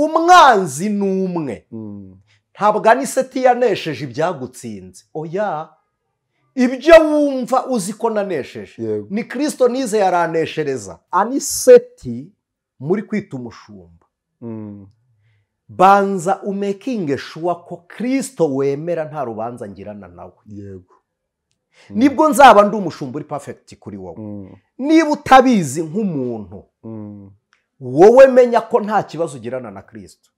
Umwanzi ni umwe. Ntabwo Aniseti yanesheje ibyagutsinze. Oya, ibyo wumva uzi ko nanesheje ni Kristo nize yaraneshereza. Aniseti muri kwita umushumba, banza umekinge shuwa ko Kristo wemera nta rubanza ngirana nawe. Yego, nibwo nzaba ndi umushumba uri perfect kuri wowe. Niba utabizi nk'umuntu, wowe menya ko nta kibazo ugirana na Kristo.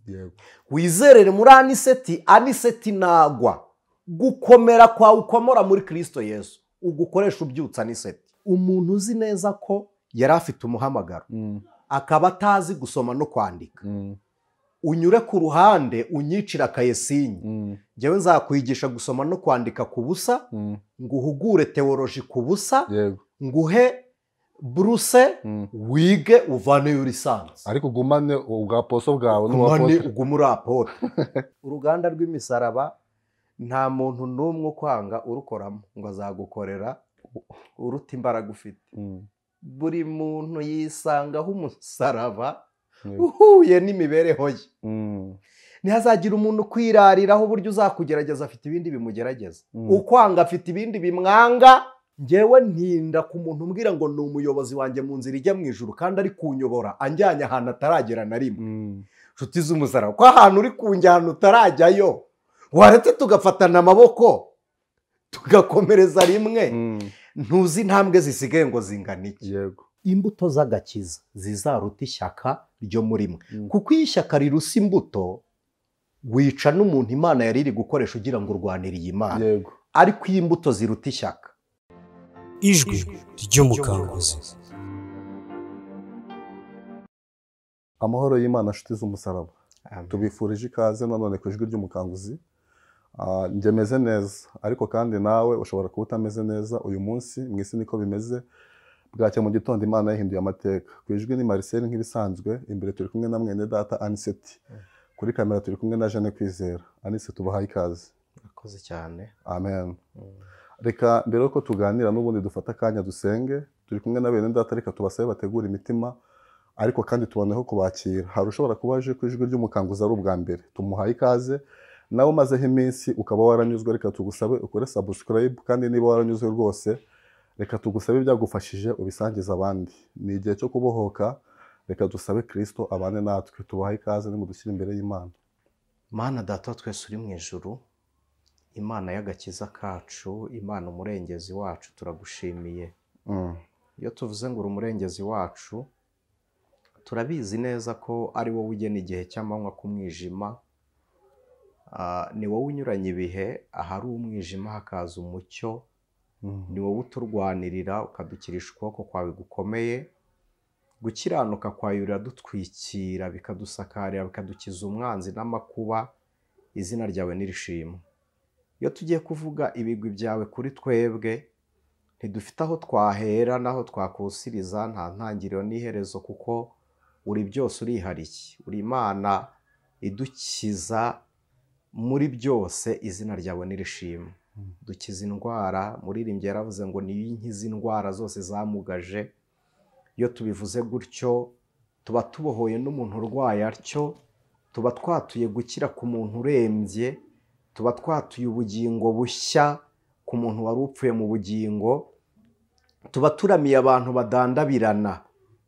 Yego, wizerere muri Aniseti. Aniseti nagwa gukomera kwawe ukomora muri Kristo Yesu, ugukoresha ubyutsa Aniseti. Umuntu uzi neza ko yari afite umuhamagaro, akaba atazi gusoma no kwandika, unyure ku ruhande unyicira akayesinye. Njyewe nzakwigisha gusoma no kwandika ku busa, nguhugure teoloji ku busa, nguhe buruse wige uvaneyo lisansi, ariko ugumane ubwaposo bwawe, ugumane ugume uri apotre. Uruganda rw'imisaraba nta muntu n'umwe ukwanga urukoramo ngo azagukorera uruta imbaraga ufite. Buri muntu yisangaho umusaraba uhuye n'imibereho ye. Ntihazagira umuntu kwirariraho uburyo uzakugerageza, afite ibindi bimugerageza. Ukwanga afite ibindi bimwanga. Njyewe ntinda ku muntu umbwira ngo ni umuyobozi wanjye mu nzira ijya mu ijuru, kandi ari kunyobora anjyanye ahantu ataragera na rimwe. Nshuti z'umusaraba, ko ahantu uri kunjyana utarajyayo, waretse tugafatana amaboko tugakomereza rimwe. Ntuzi intambwe zisigaye ngo zingana iki. Yego, imbuto z'agakiza zizaruta ishyaka ryo muri mwe, kuko iyo ishyaka rirusa imbuto wica n'umuntu Imana yari iri gukoresha ugira ngo urwanire iyi Imana. Yego, ariko iyo imbuto ziruta ishyaka. Ijwi ry'umukanguzi. Amahoro y'Imana nshuti z'umusaraba, tubifurije ikaze nanone ku ijwi ry'umukanguzi. Njye meze neza, ariko kandi nawe ushobora kuba utameze neza uyu munsi. Mu isi niko bimeze, bwacya mu gitondo Imana yahinduye amateka. Ku ijwi ni Marcel nk'ibisanzwe, imbere turi kumwe na mwene data Aniseti, kuri kamera turi kumwe na Jeanne Kwizera. Aniseti, tubahaye ikaze. Murakoze cyane. Amen. Reka mbere yuko tuganira n'ubundi dufata akanya dusenge. Turi kumwe na bene data, reka tubasabe bategura imitima, ariko kandi tuboneho kubakira. Hari ushobora kuba aje ku ijwi ry'umukanguzi ari ubwa mbere, tumuhaye ikaze. Nawe umazeho iminsi ukaba waranyuzwe, reka tugusabe ukore subscribe, kandi niba waranyuzwe rwose reka tugusabe ibyagufashije ubisangize abandi. Ni igihe cyo kubohoka, reka dusabe Kristo abane natwe. Tubahaye ikaze nimudushyire imbere y'Imana. Mana data twese uri mu ijuru, Imana y'agakiza kacu, Imana umurengezi wacu, turagushimiye. Iyo tuvuze ngo uri umurengezi wacu, turabizi neza ko ari wowe ugena igihe cy'amanywa ku mwijima. Ni wowe unyuranye ibihe, ahari umwijima hakaza umucyo. Ni wowe uturwanirira ukadukirisha ukuboko kwawe gukomeye. Gukiranuka kwawe biradutwikira, bikadusakarira, bikadukiza umwanzi n'amakuba. Izina ryawe nirishimwe. Iyo tugiye kuvuga ibigwi byawe kuri twebwe, ntidufite aho twahera n'aho twakusiriza, nta ntangiriro n'iherezo, kuko uri byose, urihariye. Uri Imana idukiza muri byose, izina ryawe nirishimwe. Dukiza indwara, muririmbyi yaravuze ngo niyo inkiza indwara zose zamugaje. Iyo tubivuze gutyo tuba tubohoye n'umuntu urwaye atyo, tuba twatuye gukira ku muntu urembye, tuba twatuye ubugingo bushya ku muntu wari upfuye mu bugingo, tuba turamiye abantu badandabirana,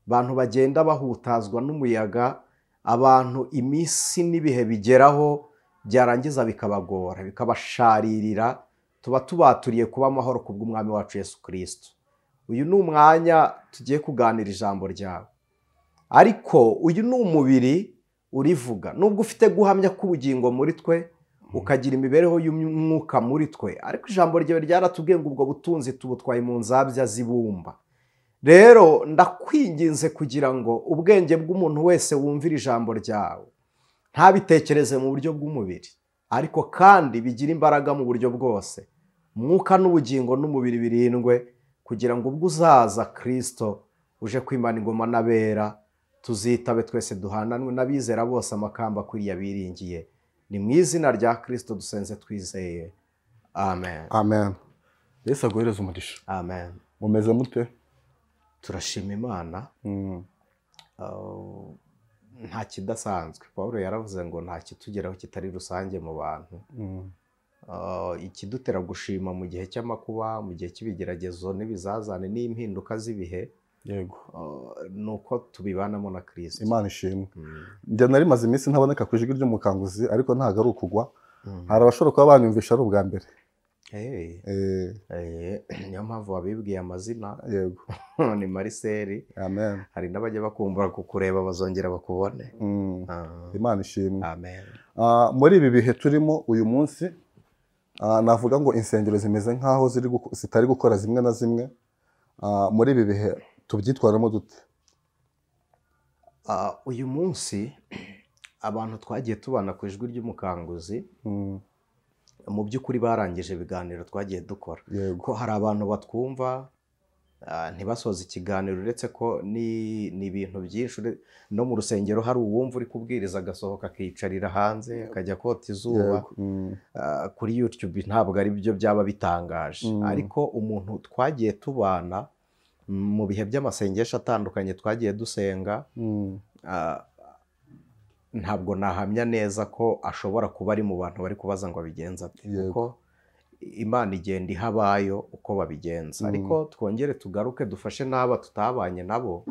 abantu bagenda bahutazwa n'umuyaga, abantu iminsi n'ibihe bigeraho byarangiza bikabagora, bikabasharirira. Tuba tubaturiye kuba amahoro kubw'Umwami wacu Yesu Kristo. Uyu ni umwanya tugiye kuganira ijambo ryawe, ariko uyu ni umubiri urivuga. Nubwo ufite guhamya k'ubugingo muri twe, ukagira imibereho y'umwuka muri twe, ariko ijambo ryawe ryaratubwiye ngo ubwo butunzi tubutwaye mu nzabya zibumba. Rero ndakwinginze kugira ngo ubwenge bw'umuntu wese wumvira ijambo ryawe ntabitekereze mu buryo bw'umubiri, ariko kandi bigira imbaraga mu buryo bwose, umwuka n'ubugingo n'umubiri birindwe, kugira ngo ubwo uzaza Kristo uje kwimana ingoma n'abera, tuzitabe twese duhananwe n'abizera bose amakamba akwiriye abiringiye. Ni mu izina rya Kristo dusenze twizeye. Amen. Amen. Yesu aguhereze umugisha. Amen. Mumeze mute? Turashima Imana. Nta kidasanzwe. Pawulo yaravuze ngo nta kitugeraho kitari rusange mu bantu. Ikidutera gushima mu gihe cy'amakuba, mu gihe cy'ibigeragezo n'ibizazane n'impinduka z'ibihe, yego, ni uko tubibanamo na Kristo. Imana ishimwe. Njye nari maze iminsi ntaboneka ku ijwi ry'umukanguzi, ariko ntabwo ari ukugwa. Hari abashobora kuba banyumvisha ari ubwa mbere. Niyo mpamvu wabibwiye amazina. Yego. Ni Marcel. Amen. Hari n'abajya bakumbura kukureba bazongera bakubone. Imana ishimwe. Amen. Muri ibi bihe turimo uyu munsi, navuga ngo insengero zimeze nkaho zitari gukora zimwe na zimwe. Muri ibi bihe tubyitwaramo dute? Uyu munsi abantu twagiye tubana ku ijwi ry'umukanguzi, mu by'ukuri barangije ibiganiro twagiye dukora. Ko hari abantu batwumva ntibasoze ikiganiro, uretse ko ni ibintu byinshi. No mu rusengero hari uwumva uri kubwiriza agasohoka akicarira hanze akajya kota izuba. Kuri YouTube ntabwo ari byo byaba bitangaje, ariko umuntu twagiye tubana mu bihe by'amasengesho atandukanye twagiye dusenga, ntabwo nahamya neza ko ashobora kuba ari mu bantu bari kubaza ngo abigenza ate, kuko Imana igenda ihabayo uko babigenza. Ariko twongere tugaruke dufashe n'aba tutabanye nabo.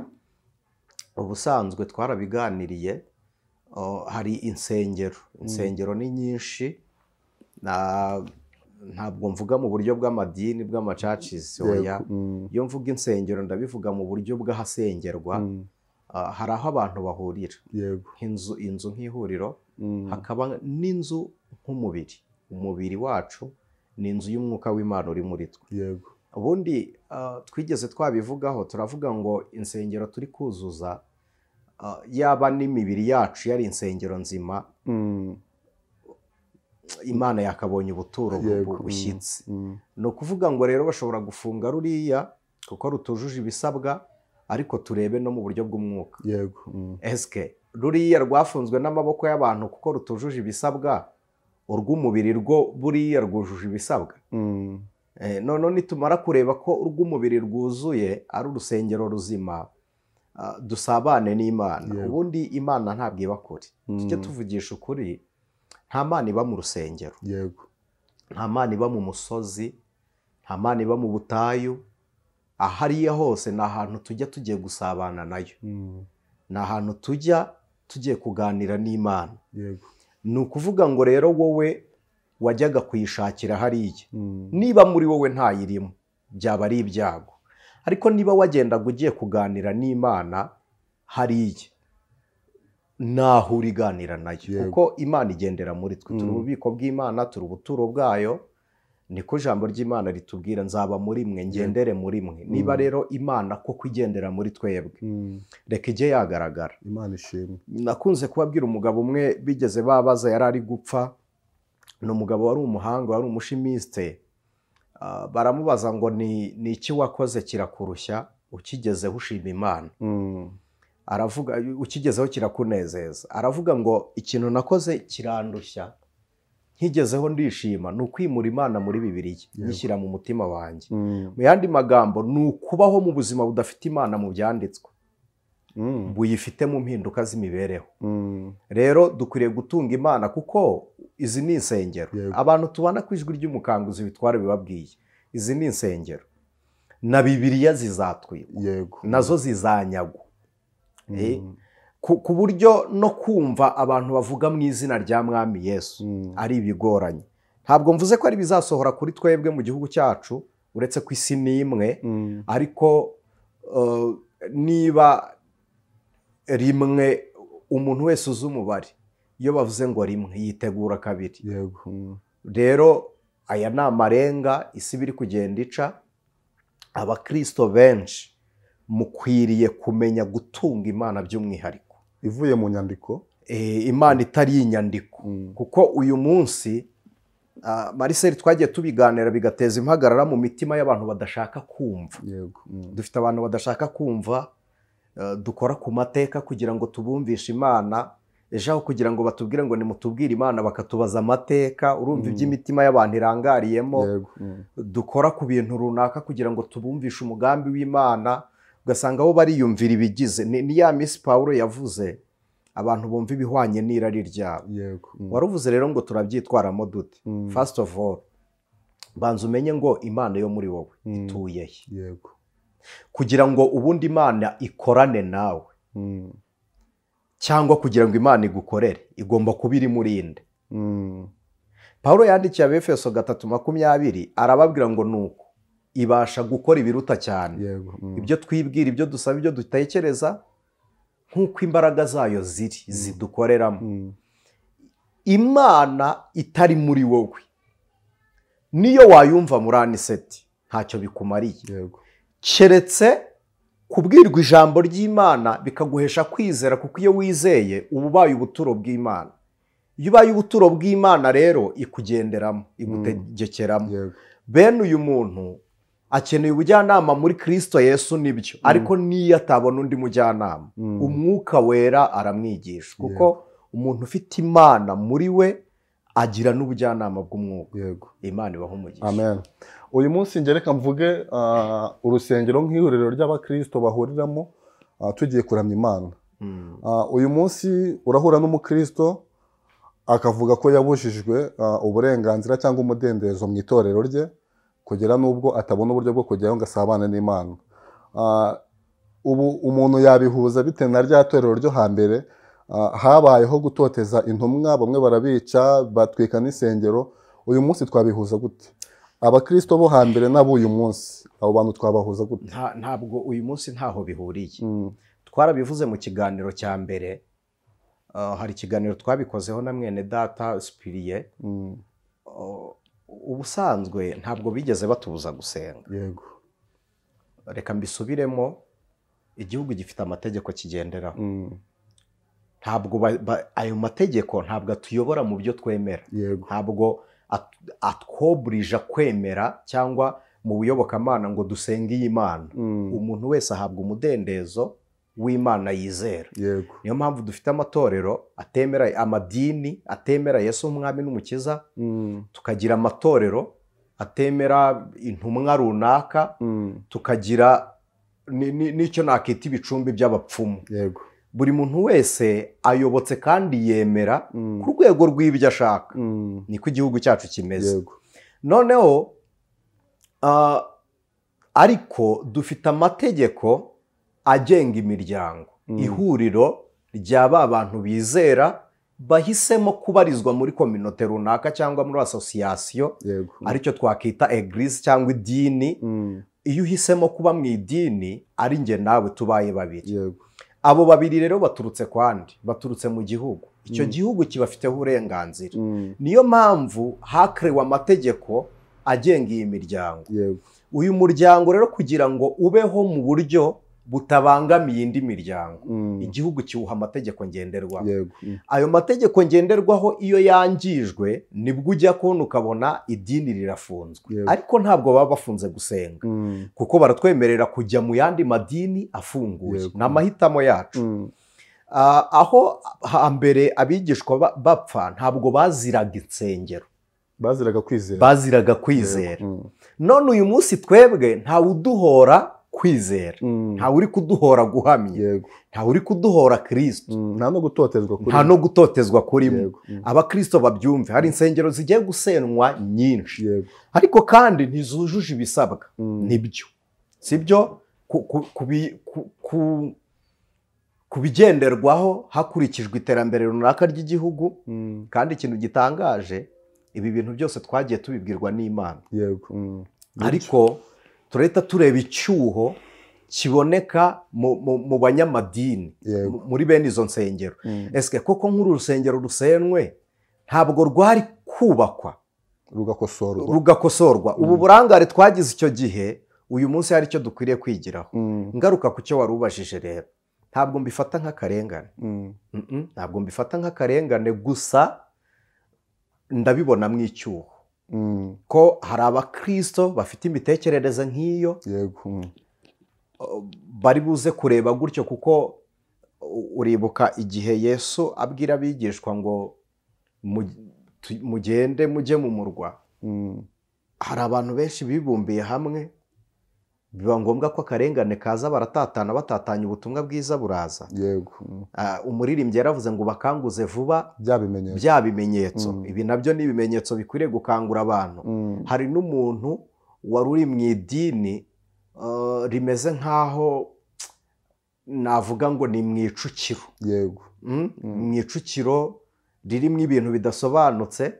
Ubusanzwe twarabiganiriye, hari insengero, insengero ni nyinshi. Ntabwo mvuga mu buryo bw'amadini bw'amacacizi, oya. Iyo mvuga insengero ndabivuga mu buryo bw'ahasengerwa. Hari aho abantu bahurira, inzu nk'ihuriro, hakaba n'inzu nk'umubiri. Umubiri wacu ni inzu y'umwuka w'Imana uri muri twe. Ubundi twigeze twabivugaho, turavuga ngo insengero turi kuzuza, yaba n'imibiri yacu yari insengero nzima, Imana yakabonye ubuturo bushyitse. Ni ukuvuga ngo rero bashobora gufunga ruriya kuko rutujuje ibisabwa, ariko turebe no mu buryo bw'umwuka. Eske ruriya rwafunzwe n'amaboko y'abantu kuko rutujuje ibisabwa, urw'umubiri rwo buriya rwujuje ibisabwa? None nitumara kureba ko urw'umubiri rwuzuye ari urusengero ruzima, dusabane n'Imana. Ubundi Imana ntabwo iba kure. Tujye tuvugisha ukuri, nta Mana iba mu rusengero, nta Mana iba mu musozi, nta Mana iba mu butayu. Ahariya hose ni ahantu tujya tugiye gusabana nayo, ni ahantu tujya tugiye kuganira n'Imana. Ni ukuvuga ngo rero wowe wajyaga kuyishakira hariya, niba muri wowe ntayirimo byaba ari ibyago, ariko niba wagendaga ugiye kuganira n'Imana hariya, naho uriganira nayo, kuko Imana igendera muri twe. Turi ububiko bw'Imana, turi ubuturo bwayo. Niko ijambo ry'Imana ritubwira, nzaba muri mwe ngendere muri mwe. Niba rero Imana koko igendera muri twebwe, reka ijye yagaragara. Imana ishimwe. Nakunze kubabwira umugabo umwe bigeze babaza, yari ari gupfa. Ni umugabo wari umuhanga, wari umushimiste. Baramubaza ngo ni iki wakoze kirakurushya ukigezeho ushima Imana? Aravuga, ukigezeho kirakunezeza. Aravuga ngo ikintu nakoze kirandushya nkigezeho ndishima, ni ukwimura Imana muri Bibiliya, nyishyira mu mutima wanjye. Mu yandi magambo, ni ukubaho mu buzima budafite Imana mu byanditswe, buyifite mu mpinduka z'imibereho. Rero dukwiriye gutunga Imana, kuko izi ni insengero. Abantu tubana ku ijwi ry'umukanguzi bitwara bibabwiye, izi ni insengero. Na Bibiliya zizatwikwa, nazo zizanyagwa. Ku buryo no kumva abantu bavuga mu izina rya Mwami Yesu ari ibigoranye. Ntabwo mvuze ko ari bizasohora kuri twebwe mu gihugu cyacu, uretse ku isi n'imwe, ariko niba rimwe umuntu wese uzi umubare, iyo bavuze ngo rimwe yitegura kabiri. Rero aya ni amarenga isi biri kugenda ica. Abakristo benshi mukwiriye kumenya gutunga Imana by'umwihariko, ivuye mu nyandiko, Imana itari inyandiko. Kuko uyu munsi Marcel twagiye tubiganira bigateza impagarara mu mitima y'abantu badashaka kumva. Dufite abantu badashaka kumva, dukora ku mateka kugira ngo tubumvishe Imana. Ejo aho kugira ngo batubwire ngo nimutubwire Imana, bakatubaza amateka. Urumva iby'imitima y'abantu irangariyemo. Dukora ku bintu runaka kugira ngo tubumvishe umugambi w'Imana, ugasanga bo bariyumvira ibigize. Ni ya Miss Paulo yavuze Abantu bumva ibihwanye n'irari ryabo. Waruvuze rero ngo turabyitwaramo dute? First of all, banza umenye ngo Imana yo muri wowe ituye he. Yego. Kugira ngo ubundi Imana ikorane nawe, cyangwa kugira ngo Imana igukorere, igomba kuba iri muri inde. Pawulo yandikiye Abefeso 3:20 arababwira ngo nuko ibasha gukora ibiruta cyane. Ibyo twibwira, ibyo dusaba, ibyo dutekereza, nk'uko imbaraga zayo ziri zidukoreramo. Imana itari muri wowe, niyo wayumva muri aniseti ntacyo bikumariye. Keretse kubwirwa ijambo ry'Imana bikaguhesha kwizera, kuko iyo wizeye uba ubaye ubuturo bw'Imana. Iyo ubaye ubuturo bw'Imana rero ikugenderamo, igutegekeramo. Bene uyu muntu akeneye ubujyanama muri Kristo Yesu nibyo, ariko niyo atabona undi mujyanama, Umwuka Wera aramwigisha, kuko umuntu ufite Imana muri we agira n'ubujyanama bw'umwuka. Imana ibaho umugisha. Amen. Uyu munsi ngereka mvuge urusengero nk'ihuriro ry'abakristo bahuriramo tugiye kuramya Imana. Uyu munsi urahura n'umukristo akavuga ko yabujijwe uburenganzira cyangwa umudendezo mu itorero rye, kugera n'ubwo atabona uburyo bwo kujyayo ngo asabane n'Imana. Ubu umuntu yabihuza bitewe na rya torero ryo hambere, habayeho gutoteza intumwa, bamwe barabica, batwika n'insengero. Uyu munsi twabihuza gute? Abakristo bo hambere nabo uyu munsi, abo bantu twabahuza gute? Ntabwo uyu munsi ntaho bihuriye. Twarabivuze mu kiganiro cya mbere, hari ikiganiro twabikozeho na mwene data Spiriye. Ubusanzwe ntabwo bigeze batubuza gusenga. Yego. Reka mbisubiremo, igihugu gifite amategeko kigenderaho. Ntabwo ayo mategeko ntabwo atuyobora mu byo twemera. Ntabwo atwoburija kwemera cyangwa mu buyobokamana ngo dusenge iyi Mana. Umuntu wese ahabwa umudendezo w'Imana yizera. Niyo mpamvu dufite amatorero atemera amadini, atemera Yesu umwami n'umukiza, tukagira amatorero atemera intumwa runaka, tukagira n'icyo nakita ibicumbi by'abapfumu. Buri muntu wese ayobotse kandi yemera ku rwego rw'ibyo ashaka. Niko igihugu cyacu kimeze. Noneho ariko dufite amategeko agenga imiryango, ihuriro rya ba bantu bizera bahisemo kubarizwa muri kominote runaka cyangwa muri association, aricyo twakita eglise cyangwa idini. Iyo uhisemo kuba mu idini, ari nge nawe tubaye babiri. Abo babiri rero baturutse kwandi, baturutse mu gihugu. Icyo gihugu kibafiteho uburenganzira. Niyo mpamvu hakerewe amategeko agenga iyi miryango. Uyu muryango rero kugira ngo ubeho mu buryo butabangamiye indi miryango, igihugu kiwuha amategeko ngenderwaho. Ayo mategeko ngenderwaho iyo yangijwe, nibwo ujya kubona ukabona idini rirafunzwe. Ariko ntabwo baba bafunze gusenga, kuko baratwemerera kujya mu yandi madini afunguye. Ni amahitamo yacu. Aho hambere abigishwa bapfa ntabwo baziraga insengero, baziraga kwizera. Baziraga kwizera. None uyu munsi twebwe ntawe uduhora kwizera, ntawe uri kuduhora guhamya, ntawe uri kuduhora Kristo, nta no gutotezwa kurimo, nta no gutotezwa kurimo. Abakristo babyumve, hari insengero zigiye gusenwa nyinshi, ariko kandi ntizujuje ibisabwa. Nibyo, sibyo kubigenderwaho hakurikijwe iterambere runaka ry'igihugu. Kandi ikintu gitangaje, ibi bintu byose twagiye tubibwirwa n'Imana. Ariko turahita tureba icyuho kiboneka mu banyamadini, muri bene izo nsengero. Eske koko nk'uru rusengero rusenwe ntabwo rwari kubakwa rugakosorwa? Ubu burangare twagize icyo gihe, uyu munsi hari icyo dukwiriye kwigiraho. Ngaruka ku cyo wari ubajije rero, ntabwo mbifata nk'akarengane. Ntabwo mbifata nk'akarengane, gusa ndabibona mu icyuho ko hari abakristo bafite imitekerereze nk'iyo, bari buze kureba gutyo. Kuko uribuka igihe Yesu abwira abigishwa ngo mugende mujye mu murwa, hari abantu benshi bibumbiye hamwe Biba ngombwa ko akarengane kaza, baratatana, batatanya ubutumwa bwiza buraza. Yego. Umuririmbyi yaravuze ngo bakanguze vuba bya bimenyetso. Ibi nabyo ni ibimenyetso bikwiriye gukangura abantu. Hari n'umuntu wari uri mu idini rimeze nk'aho navuga ngo ni mu icukiro. Yego. Mu icukiro ririmo ibintu bidasobanutse,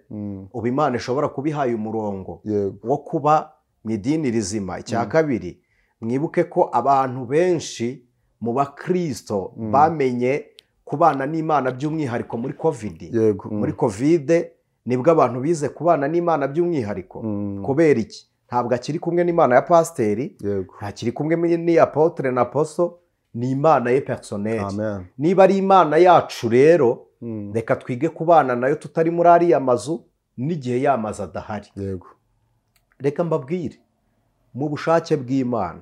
ubu Imana ishobora kubihaye umurongo wo kuba mu idini rizima. Icya kabiri, mwibuke ko abantu benshi mu bakristo bamenye kubana n'Imana by'umwihariko muri Covid. Yego. Muri Covid nibwo abantu bize kubana n'Imana by'umwihariko. Kubera iki? Ntabwo akiri kumwe n'Imana ya pasiteri, ntakiri kumwe ni apotre na aposo, ni Imana ye personnel. Niba ari Imana yacu rero, reka twige kubana nayo tutari muri ariya mazu n'igihe yamaze adahari. Yego. Reka mbabwire, mu bushake bw'Imana,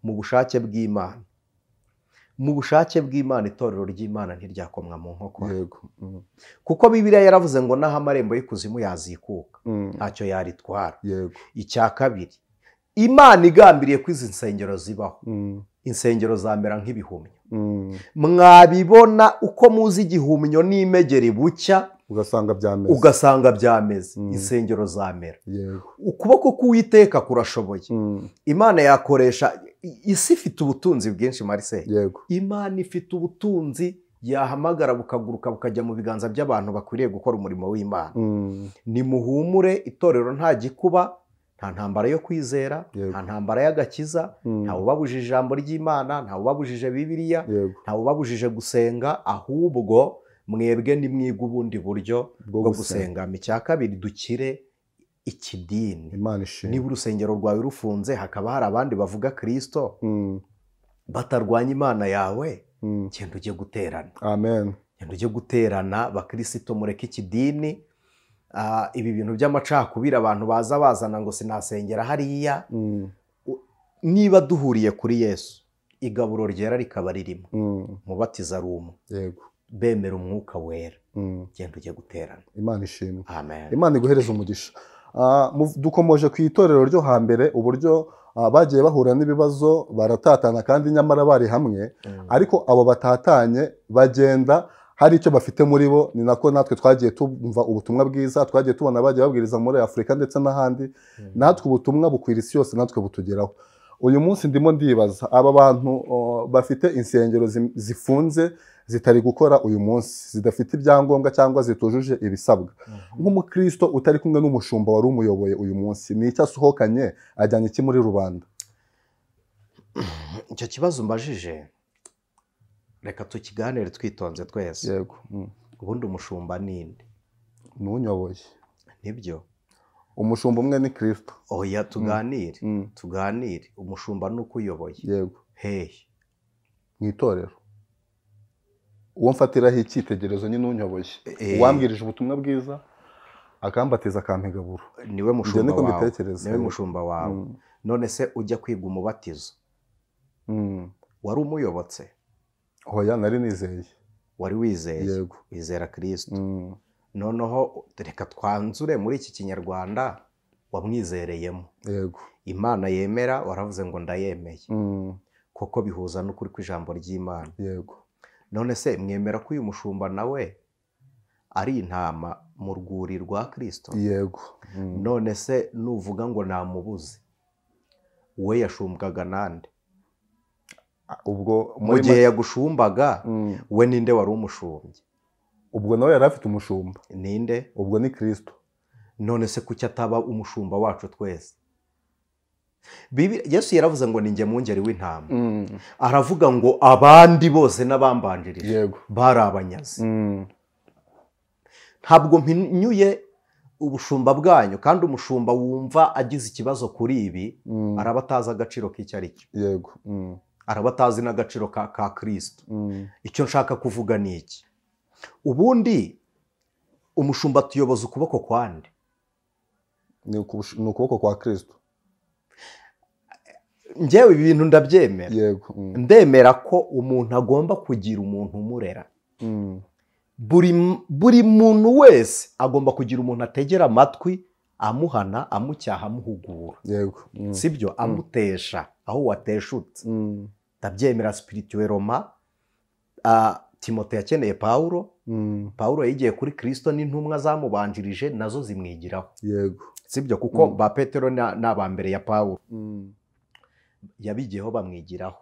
mu bushake bw'Imana, mu bushake bw'Imana, itorero ry'Imana ntiryakomwa mu nkokora. Yego. Kuko Bibiliya yaravuze ngo naho amarembo y'ikuzimu yazikuka, ntacyo yaritwara. Yego. Icya kabiri, Imana igambiriye ko izi nsengero zibaho, insengero zamera nk'ibihumyo. Mwabibona uko muzi igihumyo n'imegeri bucya, ugasanga byameze, insengero zamera. Ukuboko k'Uwiteka kurashoboye. Imana yakoresha isi ifite ubutunzi bwinshi, Marcel. Yego. Imana ifite ubutunzi yahamagara bukaguruka bukajya mu biganza by'abantu bakwiriye gukora umurimo w'Imana. Nimuhumure, itorero nta gikuba, nta ntambara yo kwizera, nta ntambara y'agakiza, nta ubabujije ijambo ry'Imana, nta ubabujije Bibiliya, nta ubabujije gusenga, ahubwo mwebwe nimwiga ubundi buryo bwo gusenga. Icya kabiri, dukire ikidini. Niba urusengero rwawe rufunze hakaba hari abandi bavuga Kristo batarwanya Imana yawe, genda ujye guterana. Amen. Genda ujye guterana, bakristo mureke ikidini. Ibi bintu by'amacakubiri abantu baza bazana ngo sinasengera hariya. Niba duhuriye kuri Yesu, igaburo ryera rikaba ririmo, mubatiza ari umwe. Yego. Bemera umwuka wera, genda ujye guterana. Imana ishimwe. Amen. Imana iguhereze umugisha. Dukomoje ku itorero ryo hambere, uburyo bagiye bahura n'ibibazo baratatana kandi nyamara bari hamwe, ariko abo batatanye bagenda hari icyo bafite muri bo. Ni nako natwe twagiye tumva ubutumwa bwiza, twagiye tubona bagiye babwiriza muri Afurika ndetse n'ahandi, natwe ubutumwa bukwira isi yose, natwe butugeraho. Uyu munsi ndimo ndibaza aba bantu bafite insengero zifunze zitari gukora uyu munsi, zidafite ibyangombwa cyangwa zitujuje ibisabwa, nk'umukristo utari kumwe n'umushumba wari umuyoboye uyu munsi, ni icyo asohokanye ajyanye iki muri rubanda? Icyo kibazo mbajije reka tukiganire twitonze twese. Yego. Ubundi umushumba ninde? N'unyoboye. Nibyo. Umushumba umwe ni Kristo. Oya, tuganire. Tuganire. Umushumba nukuyoboye. Yego. Hehe. Mu itorero. Uwo mfatiraho icyitegererezo ni n'unyoboye. Uwambwirije ubutumwa bwiza akambatiza akampigaburo. Niwe mushumba wawe. Niwe mushumba wawe. None se ujya kwiga umubatizo? Wari umuyobotse? Oya, nari nizeye. Wari wizeye? Yego. Wizera Kristo. Noneho reka twanzure muri iki kinyarwanda wamwizereyemo. Yego. Imana yemera waravuze ngo ndayemeye. Koko bihuza n'ukuri kw'ijambo ry'Imana. Yego. None se mwemera ko uyu mushumba nawe ari intama mu rwuri rwa Kristo? Yego. None se nuvuga ngo namubuze, we yashumbwaga nande? Ubwo mu gihe yagushumbaga we ninde wari umushumbye? Ubwo nawe yari afite umushumba. Ninde? Ubwo ni Kristo. None se kuki ataba umushumba wacu twese? Yesu yaravuze ngo ninjye mwungeri w'intama. Aravuga ngo abandi bose n'abambanjirije bari abanyazi. Ntabwo mpinyuye ubushumba bwanyu, kandi umushumba wumva agize ikibazo kuri ibi araba atazi agaciro k'icyo ari cyo. Yego. Araba atazi n'agaciro ka Kristo. Icyo nshaka kuvuga ni iki: ubundi umushumba tuyoboza ukuboko kwande? Ni ukuboko kwa Kristo. Njyewe ibintu ndabyemera. Yego. Ndemera ko umuntu agomba kugira umuntu umurera. Buri muntu wese agomba kugira umuntu ategera amatwi Amuhana, amucyaha, amuhugura. Yego. Sibyo, amutesha aho wateshutse. Ndabyemera spirituellement. Timote yakeneye Paulo. Paulo yigiye kuri Kristo n'intumwa zamubanjirije nazo zimwigiraho. Yego. Sibyo, kuko ba Petero n'aba mbere ya Paulo yabigiyeho bamwigiraho.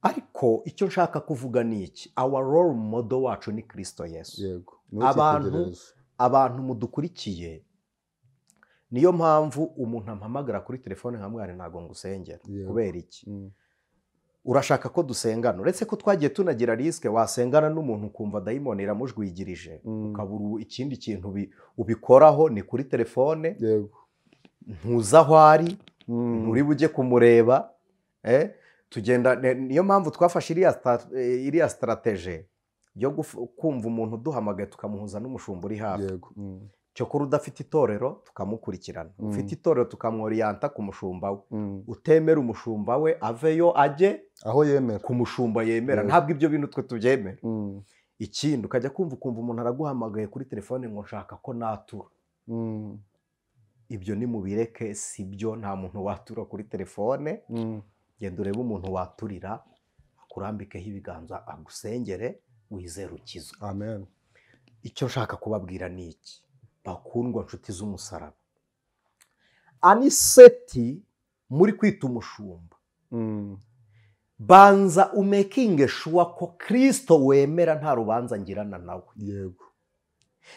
Ariko icyo nshaka kuvuga ni iki: our role model wacu ni Kristo Yesu. Yego. Abantu mudukurikiye, niyo mpamvu umuntu ampamagara kuri telefone nka mwari ntago ngusengera. Kubera iki? Urashaka ko dusengana, uretse ko twagiye tunagira risque, wasengana n'umuntu ukumva dayimoni iramujwigirije, ukabura ikindi kintu ubikoraho, ni kuri telefone. Yego. Ntuza aho ari, nturi bujye kumureba. Tugenda, niyo mpamvu twafashe iriya strategie yo kumva umuntu duhamagaye tukamuhuza n'umushumba uri hafi. Yego. Cyokora udafite itorero tukamukurikirana, ufite itorero tukamworiyanta ku mushumba we, utemera umushumba we aveyo ajye aho yemera, ku mushumba yemera. Ntabwo ibyo bintu twe tubyemera. Ikindi ukajya kumva ukumva umuntu araguhamagaye kuri telefone ngo nshaka ko natura. Ibyo ni mubireke, sibyo, nta muntu watura kuri telefone. Genda urebe umuntu waturira, akurambikeho ibiganza, agusengere, wizere ukizwe. Amen. Icyo nshaka kubabwira ni iki, bakundwa nshuti z'umusaraba, Aniseti muri kwita umushumba, banza umekinge shuwa ko Kristo wemera nta rubanza ngirana nawe. Yego.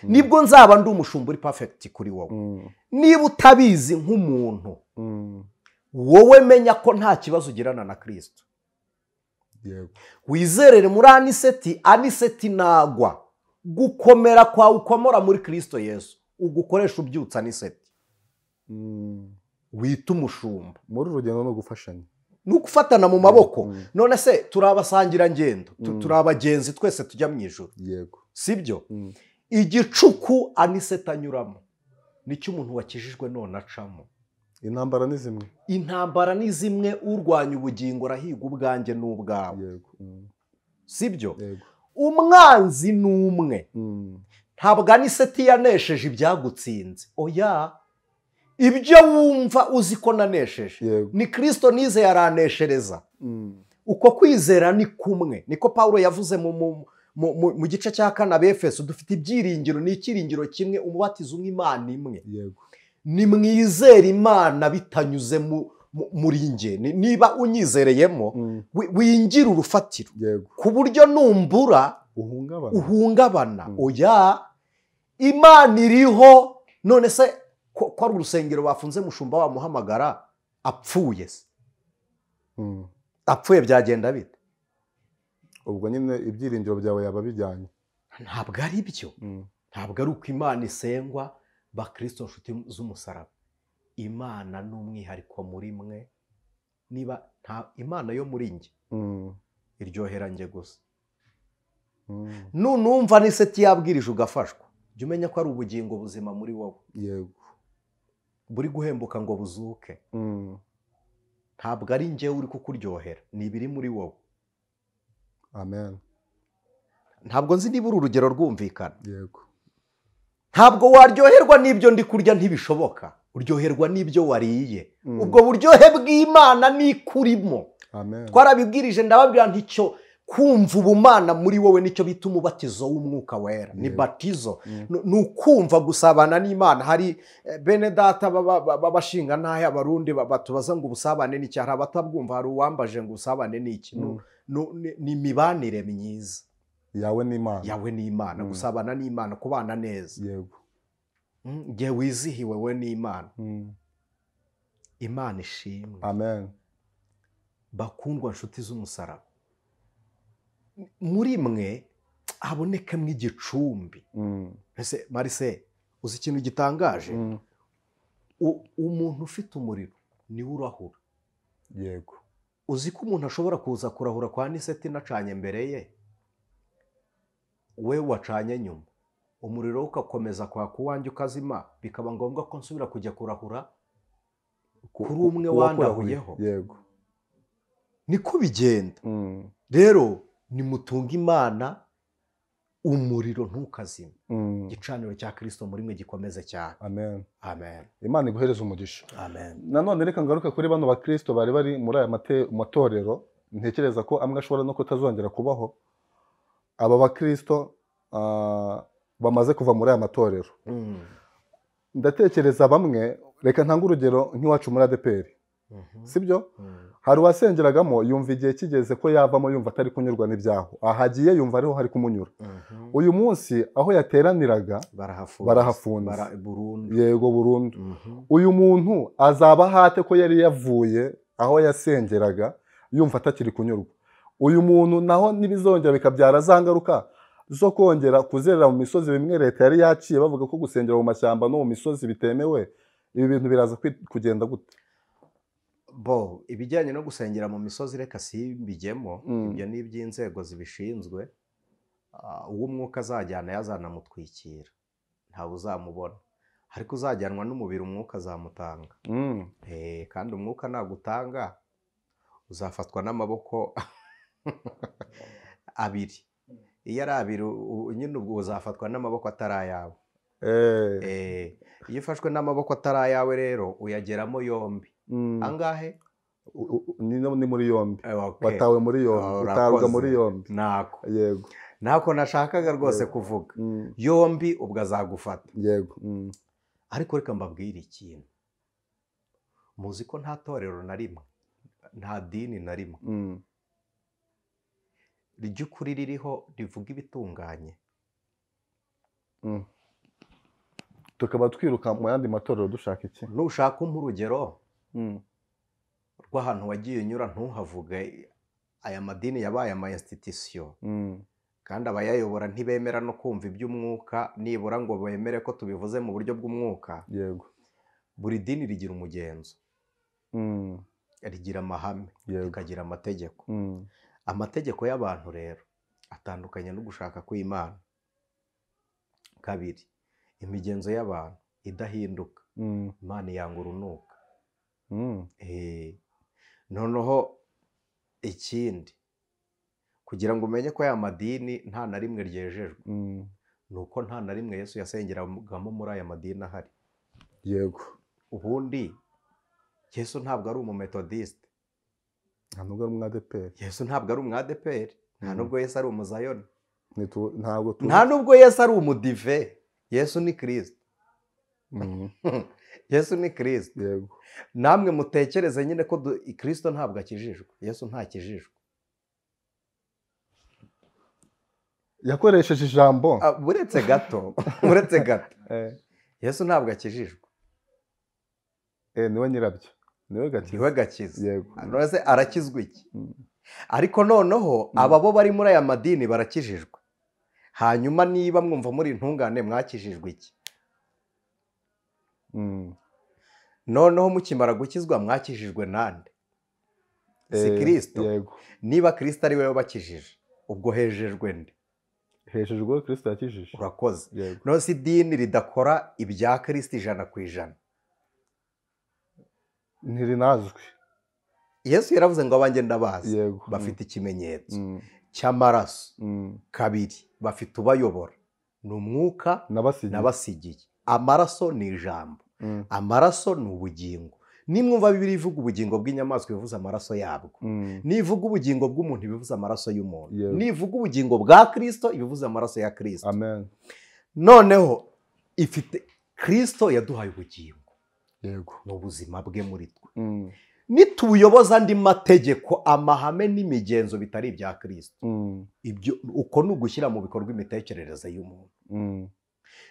Nibwo nzaba ndi umushumba uri perfect kuri wowe. Niba utabizi nk'umuntu, wowe menya ko nta kibazo ugirana na Kristo. Yego. Wizerere muri Aniseti, Aniseti nagwa gukomera kwawe ukomora muri Kristo Yesu, ugukoresha ubyutsa Aniseti. Wita umushumba. Muri urugendo no gufashanya, ni ugufatana mu maboko. None se turabasangira ngendo, turabagenzi twese tujya mu ijuru. Yego. Sibyo? Igicuku Aniseti anyuramo nicyo umuntu wakijijwe none acamo. Intambara ni zimwe. Intambara ni zimwe, urwanya ubugingo arahiga ubwanjye n'ubwawe. Yego. Sibyo? Yego. Umwanzi ni umwe. Ntabwo Aniseti yanesheje ibyagutsinze. Oya, ibyo wumva uzi ko nanesheje ni Kristo nize yaraneshereza. Uko kwizera ni kumwe. Niko Paulo yavuze mu gice cya 4 Abefeso, dufite ibyiringiro, ni ikiringiro kimwe, umubatizo umwe, Imana imwe. Yego. Nimwizere Imana bitanyuze muri nge. Niba unyizereyemo, wingira urufatiro. Yego. Ku buryo numbura uhungabana. Oya, Imana iriho. None se ko ari urusengero bafunze mushumba wamuhamagara apfuye se? Apfuye byagenda bite? Ubwo nyine ibyiringiro byawe yaba bijyanye. Ntabwo ari byo. Ntabwo ari uko Imana isengwa. Bakristo nshuti z'umusaraba, Imana ni umwihariko muri mwe. Niba nta Imana yo muri nge, iryohera nge gusa. Nunumva Aniseti yabwirije ugafashwa, jya umenya ko ari ubugingo buzima muri wowe. Yego. Buri guhembuka ngo buzuke. Ntabwo ari nge uri kukuryohera, ni ibiri muri wowe. Amen. Ntabwo nzi niba uru urugero rwumvikana. Yego. Ntabwo waryoherwa n'ibyo ndi kurya, ntibishoboka. Uryoherwa n'ibyo wariye. Ubwo buryohe bw'Imana nikurimo. Amen. Twarabibwirije, ndababwira nticyo kumva ubumana muri wowe nicyo bita umubatizo w'umwuka wera. Ni batizo. Ni ukumva gusabana n'Imana. Hari bene data babashinga ntahe abarundi batubaza ngo ubusabane ni iki, hari abatabwumva, hari uwambaje ngo ubusabane ni iki. Ni imibanire myiza yawe n'Imana. Yawe n'Imana, gusabana n'Imana, kubana neza. Yego. Nge wizihiwe we n'Imana. Imana ishimwe. Amen. Bakundwa nshuti z'umusaraba, muri mwe habonekemo igicumbi. Ese Marise, uzi ikintu gitangaje? Umuntu ufite umuriro niwe urahura. Yego. Uzi ko umuntu ashobora kuza kurahura kwa Aniseti nacanye mbere ye, we wacanye nyuma, umuriro ukakomeza kwaka uwanjye ukazima, bikaba ngombwa ko nsubira kujya kurahura kuri umwe wandahuyeho. Yego. Niko bigenda. Rero nimutunga Imana Umuriro ntukazime. Igicaniro cya Kristo muri mwe gikomeze cyane. Amen. Amen. Imana iguhereze umugisha. Amen. Nanone reka ngaruke kuri bano bakristo bari bari muri aya matorero, ntekereza ko amwe ashobora no kutazongera kubaho. Aba bakristo bamaze kuva muri aya matorero, ndatekereza bamwe, reka ntange urugero nk'iwacu muri ADEPR, sibyo? Hari uwasengeragamo yumva igihe kigeze ko yavamo, yumva atari kunyurwa n'ibyaho ahagiye, yumva ariho hari kumunyura. Uyu munsi aho yateraniraga barahafunze yego burundu. Uyu muntu azaba hate ko yari yavuye aho yasengeraga yumva atakiri kunyurwa. Uyu muntu naho nibizongera bikabyara za ngaruka zo kongera kuzerera mu misozi, bimwe leta yari yaciye bavuga ko gusengera mu mashyamba no mu misozi bitemewe. Ibi bintu biraza kugenda gute? Bo ibijyanye no gusengera mu misozi reka simbijyemo, ibyo ni iby'inzego zibishinzwe. Uwo umwuka azajyana yazanamutwikira, ntawe uzamubona, ariko uzajyanwa n'umubiri umwuka azamutanga. Kandi umwuka nagutanga uzafatwa n'amaboko abiri. Iyo ari abiri nyine ubwo uzafatwa n'amaboko atari ayawe. Iyo ufashwe n'amaboko atari ayawe rero uyageramo yombi. Angahe? Ni muri yombi. Watawe muri yombi, utabwa muri yombi. Nako. Yego. Nako nashakaga rwose kuvuga. Yombi ubwo azagufata. Yego. Ariko reka mbabwire ikintu. Muzi ko nta torero na rimwe, nta dini na rimwe ry'ukuri ririho rivuga ibitunganye. Tukaba twiruka mu yandi matorero dushaka iki? Nushaka umpa urugero rw'ahantu wagiye unyura ntuhavuge aya madini yabaye ama institution, kandi abayayobora ntibemera no kumva iby'umwuka, nibura ngo bemere ko tubivuze mu buryo bw'umwuka. Yego. Buri dini rigira umugenzo, rigira amahame, rikagira amategeko. Amategeko y'abantu rero atandukanye no gushaka kw'Imana. Kabiri, imigenzo y'abantu idahinduka, Imana yanga urunuka. Noneho ikindi, kugira ngo umenye ko aya madini nta na rimwe ryejejwe, nuko nta na rimwe Yesu yasengeragamo muri aya madini ahari. Yego. Ubundi Yesu ntabwo ari umumetodiste, nta nubwo ari umwadeperi. Yesu ntabwo ari umwadeperi, nta nubwo Yesu ari umuzayoni, nta nubwo Yesu ari umudive. Yesu ni Kristo. Yesu ni Kristo. Yego. Namwe mutekereze nyine ko Kristo ntabwo akijijwe. Yesu ntakijijwe. Yakoresheje ijambo. Buretse gato, buretse gato. Yesu ntabwo akijijwe. Niwe nyirabyo. Niwe gakiza. Niwe gakiza. Yego. None arakizwa iki? Ariko noneho aba bo bari muri aya madini barakijijwe. Hanyuma niba mwumva muri intungane mwakijijwe iki? Noneho mukimara gukizwa mwakijijwe nande? Si Kristo? Yego. Niba Kristo ari we wabakijije, ubwo hejejwe nde? Hejejwe Kristo yakijije. Urakoze. None si idini ridakora ibya Kristo 100%. Ntirinazwi. Yesu yaravuze ngo abanjye ndabazi. Yego. Bafite ikimenyetso cy'amaraso. Kabiri, bafite ubayobora, ni umwuka nabasigiye. Amaraso ni ijambo, amaraso ni ubugingo. Nimwumva Bibiliya ivuga ubugingo bw'inyamaswa bivuze amaraso yabwo, nivuga ubugingo bw'umuntu bivuze amaraso y'umuntu, nivuga ubugingo bwa Kristo bivuze amaraso ya Kristo. Amen. Noneho ifite Kristo yaduhaye ubugingo. Yego. Ni ubuzima bwe muri twe. Nitubuyoboza andi mategeko, amahame n'imigenzo bitari ibya Kristo, ibyo uko ni ugushyira mu bikorwa imitekerereze y'umuntu.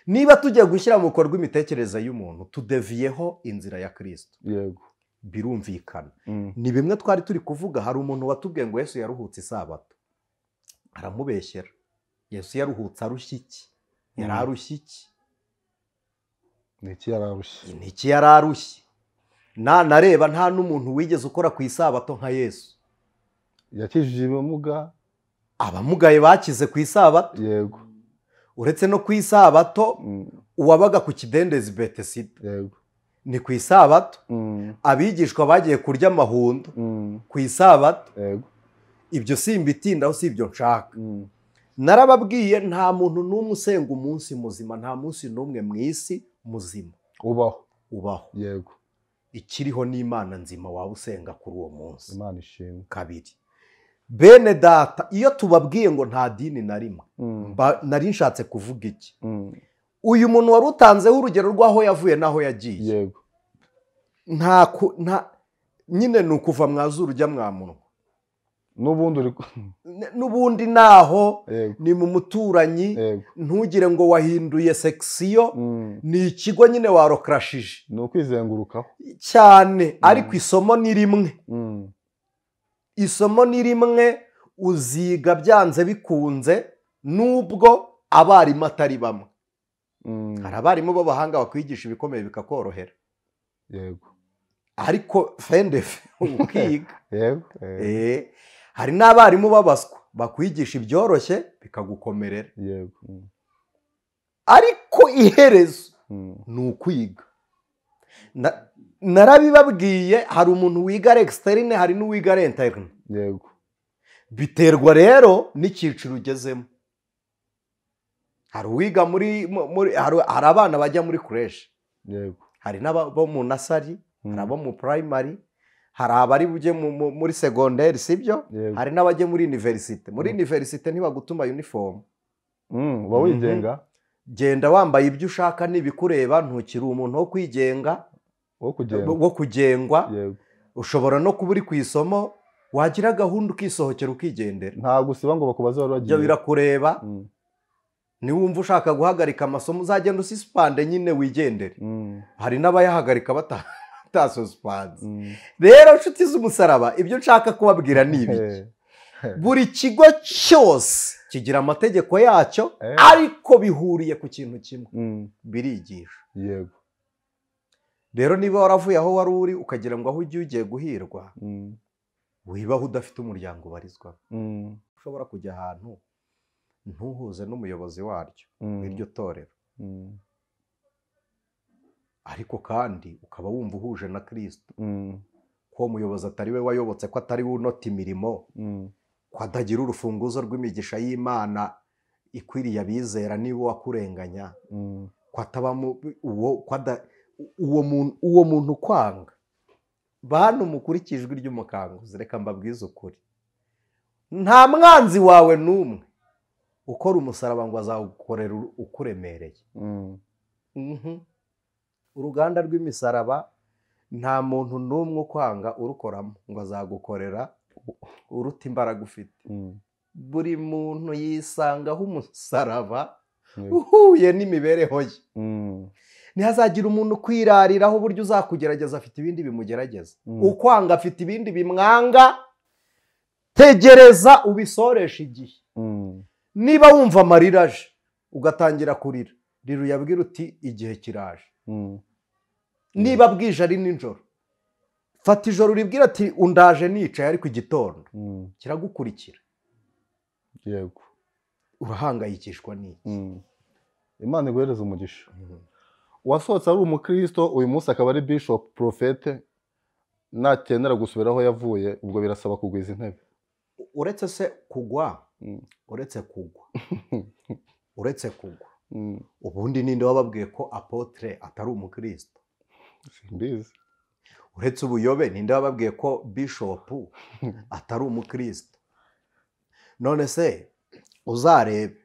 Niba tugiye gushyira mu bikorwa imitekerereze y'umuntu, tudeviyeho inzira ya Kristo. Yego. Birumvikana. Ni bimwe twari turi kuvuga. Hari umuntu watubwiye ngo Yesu yaruhutse isabato, aramubeshyera. Yesu yaruhutse arushye iki? Yari arushye iki? Niki yararushye? Niki yararushye? Nareba nta n'umuntu wigeze ukora ku isabato nka Yesu. Yakijije ibimuga, abamugaye bakize ku isabato. Yego. Uretse no ku isabato, uwabaga ku kidendezi Betesida. Yego. Ni ku isabato. Abigishwa bagiye kurya amahundo ku isabato. Yego. Ibyo simbitindaho, si ibyo nshaka. Narababwiye nta muntu n'umwe usenga umunsi muzima, nta munsi n'umwe mu isi muzima ubaho. Yego. Ikiriho n'Imana nzima waba usenga kuri uwo munsi. Imana ishimwe. Kabiri, bene data, iyo tubabwiye ngo nta dini na rimwe, nari nshatse kuvuga iki? Uyu muntu wari utanzeho urugero rw'aho yavuye n'aho yagiye. Yego. Nta nyine ni ukuva mwazuru ujya mwamunwa. N'ubundi naho ni mu muturanyi, ntugire ngo wahinduye section, ni ikigo nyine warokrashije. Ni ukwizengurukaho cyane, ariko isomo ni rimwe. Isomo ni rimwe uziga byanze bikunze, nubwo abarimu atari bamwe. Hari abarimu b'abahanga bakwigisha ibikomeye bikakorohera. Yego. Ariko fendefe ukiga. Yego. Hari n'abarimu babaswa bakwigisha ibyoroshye bikagukomerera. Yego. Ariko iherezo ni ukwiga. Narabibabwiye, hari umuntu wiga externe, hari n'uwiga interne. Yego. Biterwa rero n'icyiciro ugezemo. Hari uwiga muri hari abana bajya muri crèche. Yego. Hari n'abo mu nasari, hari abo mu primary, hari abari bujye muri secondaire, sibyo? Hari n'abajye muri université. Muri université ntibagutuma uniform. Uba wigenga. Genda wambaye ibyo ushaka nibikureba, ntukiri umuntu wo kwigenga, wo kugengwa. Ushobora no kuba uri ku isomo, wagira gahunda ukisohokera ukigendera. Nta gusiba ngo bakubaze wari wagiye. Ibyo birakureba. Niwumva ushaka guhagarika amasomo uzagenda usispande nyine wigendere. Hari n'abayahagarika batasuspande. Rero nshuti z'umusaraba, ibyo nshaka kubabwira ni ibiki? Buri kigo cyose kigira amategeko yacyo, ariko bihuriye ku kintu kimwe, birigisha. Yego. Rero niba waravuye aho wari uri ukagira ngo aho ugiye ugiye guhirwa, wibaho udafite umuryango ubarizwa. Ushobora kujya ahantu ntuhuze n'umuyobozi waryo w'iryo torero, ariko kandi ukaba wumva uhuje na Kristo, ko umuyobozi atari we wayobotse, ko atari we unota imirimo, ko atagira urufunguzo rw'imigisha y'Imana ikwiriye abizera niba wakurenganya, ko atabamo uwo muntu kwanga. Bantu mukurikije ijwi ry'umukanguzi, reka mbabwize ukuri, nta mwanzi wawe n'umwe ukora umusaraba ngo azawukorera ukuremereye. Uruganda rw'imisaraba nta muntu n'umwe ukwanga urukoramo ngo azagukorera uruta imbaraga ufite. Buri muntu yisangaho umusaraba uhuye n'imibereho ye. Ntihazagira umuntu kwirariraho uburyo uzakugerageza, afite ibindi bimugerageza. Ukwanga afite ibindi bimwanga. Tegereza ubisoresha igihe. Niba wumva amarira aje ugatangira kurira, rira uyabwira uti igihe kiraje. Niba bwije ari nijoro, fata ijoro uribwira ati undaje nicaye, ariko igitondo kiragukurikira. Yego. Urahangayikishwa n'iki? Imana iguhereze umugisha. Wasohotse ari umukristo, uyu munsi akaba ari bishop profete, nakenera gusubiraho yavuye, ubwo birasaba kugwiza intebe. Uretse se kugwa, uretse kugwa, uretse kugwa, ubundi ninde wababwiye ko apotre atari umukristo? Simbizi. Uretse ubuyobe, ninde wababwiye ko bishop atari umukristo? None se uzarebe,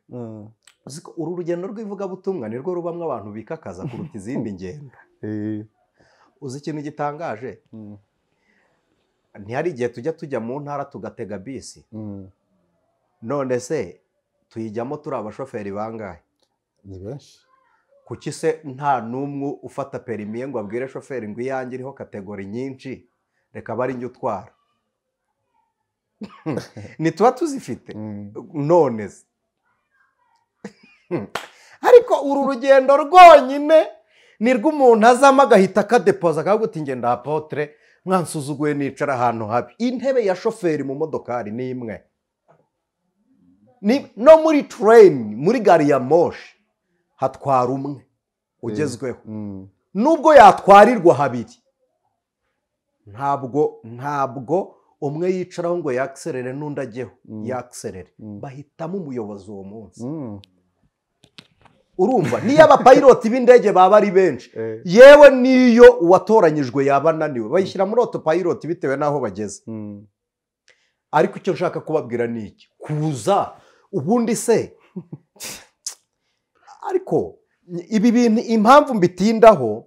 uru rugendo rw'ivugabutumwa nirwo rubamwe abantu bikakaza kuruta izindi ngendo. Uzi ikintu gitangaje? Ntihari igihe tujya mu ntara tugatega bisi. None se tuyijyamo turi abashoferi bangahe? Ni benshi. Kuki se nta n'umwe ufata perimiye ngo abwire shoferi ngo iyanjye iriho kategori nyinshi, reka bari njye utwara? Ntituba tuzifite. None se ariko uru rugendo rwonyine ni rw'umuntu azamo agahita akadepoza akavuga uti ngenda apotre mwansuzuguye nicara ahantu habi. Intebe ya shoferi mu modokari ni imwe. No muri train, muri gari ya moshi hatwara umwe ugezweho. Nubwo yatwarirwa habiri, ntabwo Umwe yicaraho ngo yakserere n'undi ajyeho yakserere, bahitamo umuyobozi uwo munsi. Urumva niyo abapiloti b'indege baba ari benshi, yewe niyo uwatoranyijwe yaba ananiwe, bayishyira muri autopilot bitewe n'aho bageze. Ariko icyo nshaka kubabwira ni iki: kuza ubundi se ariko ibi bintu impamvu mbitindaho,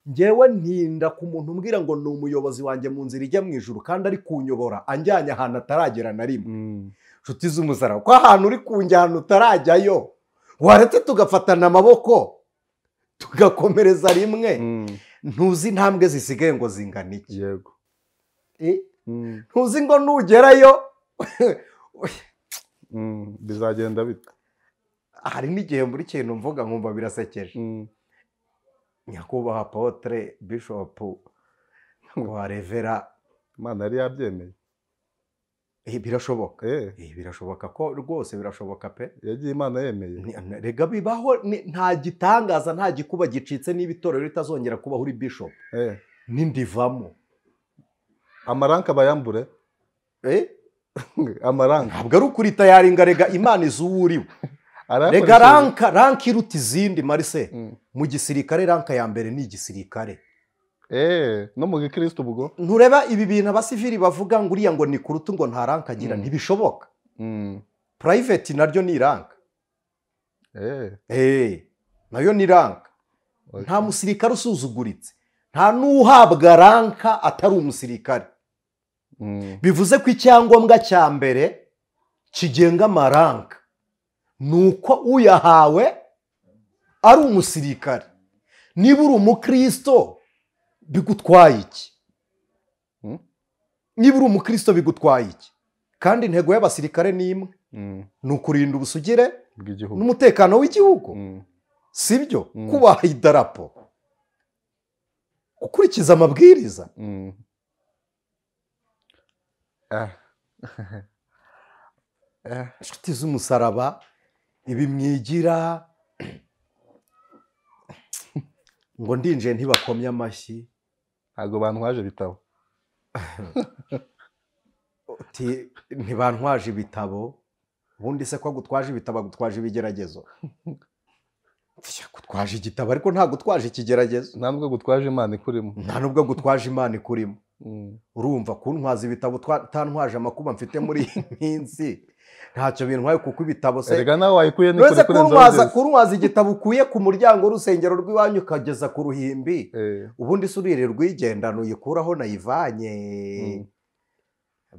ngewe ntinda ku muntu umbwira ngo ni umuyobozi wanjye mu nzira ijya mu ijuru kandi ari kunyobora anjyanye ahantu ataragera na rimwe. Nshuti z'umusaraba, ko ahantu uri kunjyana utarajyayo, waretse tugafatana amaboko tugakomereza rimwe. Ntuzi intambwe zisigaye ngo zingana iki. Yego. Ntuzi ngo nugerayo bizagenda bite. Hari n'igihe muri kintu mvuga nkumva birasekeje. Nyakubahwa Apotre Bishop wa Revera, Imana yari yabyemeye. Birashoboka. Birashoboka ko rwose birashoboka pe. Yagiye Imana yemeye. Rega bibaho, nta gitangaza, nta gikuba gicitse niba itorero ritazongera kubaho uri bishop. N'indivamo. Amaranka bayambure. Amaranka. Ntabwo ari ukuri tayaringa, rega Imana izuwuriwe. Rega ranka iruta izindi Marise. Mu gisirikare ranka ya mbere ni igisirikare. No mu gikristo ubwo ntureba ibi bintu abasivili bavuga ngo uriya ngo ni kurutu ngo nta ranka agira, ntibishoboka. Private naryo ni ranka. Nayo ni ranka. Nta musirikare usuzuguritse, nta n'uhabwa ranka atari umusirikare. Bivuze ko icyangombwa cya mbere kigenga amaranka nuko uyahawe ari umusirikare. Niba uri umukristo bigutwaye iki? Niba uri umukristo bigutwaye iki? Kandi intego y'abasirikare ni imwe, ni ukurinda ubusugire n'umutekano w'igihugu, sibyo? Kubaha idarapo, gukurikiza amabwiriza. Inshuti z'umusaraba, ibi mwigira ngo ndinjiye ntibakomye amashyi. Ntabwo bantwaje ibitabo. Ntibantwaje ibitabo. Ubundi se ko gutwaje ibitabo gutwaje ibigeragezo? Gutwaje igitabo ariko ntabwo gutwaje ikigeragezo. Nta nubwo gutwaje Imana ikurimo. Nta nubwo gutwaje Imana ikurimo. Urumva kuntwaza ibitabo utantwaje amakuba mfite muri iyi minsi ntacyo bintwaye, kuko ibitabo se erega nawe wayikuye ni kuri kurenza kuntwaza igitabo ukuye ku muryango w'urusengero rw'iwanyu ukageza ku ruhimbi, ubundi se urire rwigendana uyikuraho nayivanye.